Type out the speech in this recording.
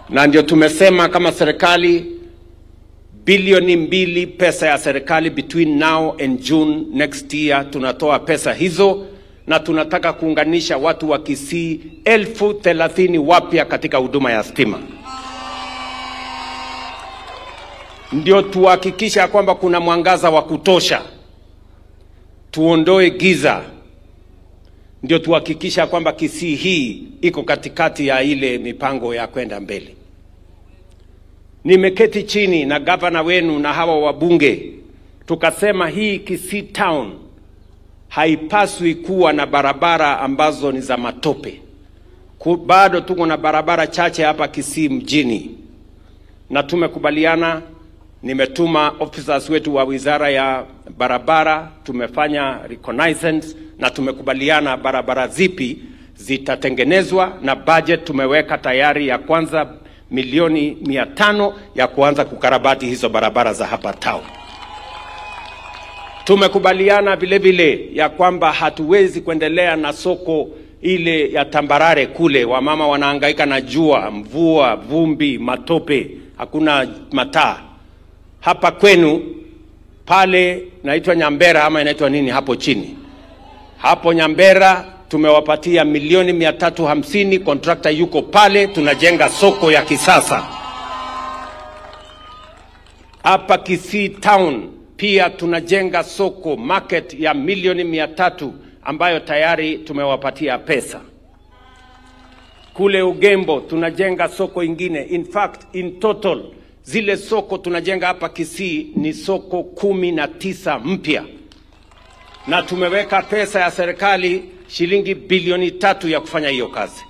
Na ndio tumesema kama serikali bilioni 2 pesa ya serikali between now and June next year, tunatoa pesa hizo, na tunataka kuunganisha watu wa Kisii 30,000 wapya katika huduma ya stima, ndio tuhakikisha kwamba kuna mwangaza wa kutosha, tuondoe giza, ndio tuhakikisha kwamba Kisii hii iko katikati ya ile mipango ya kwenda mbele. Nimeketi chini na gavana wenu na hawa wabunge, tukasema hii Kisii town haipaswi kuwa na barabara ambazo ni za matope. Bado tuko na barabara chache hapa Kisii mjini, na tumekubaliana, nimetuma officers wetu wa wizara ya barabara, tumefanya reconnaissance na tumekubaliana barabara zipi zitatengenezwa, na budget tumeweka tayari ya kwanza milioni 500 ya kuanza kukarabati hizo barabara za hapa town. Tumekubaliana vile vile ya kwamba hatuwezi kuendelea na soko ile ya tambarare kule, wamama wanahangaika na jua, mvua, vumbi, matope, hakuna mataa. Hapa kwenu pale naitwa Nyambera ama inaitwa nini hapo chini, hapo Nyambera tumewapatia milioni 350, contractor yuko pale, tunajenga soko ya kisasa. Hapa Kisii town pia tunajenga soko market ya milioni 300 ambayo tayari tumewapatia pesa. Kule Ugembo tunajenga soko ingine. In fact, in total zile soko tunajenga hapa Kisii ni soko 19 mpya, na tumeweka pesa ya serikali shilingi bilioni 3 ya kufanya hiyo kazi.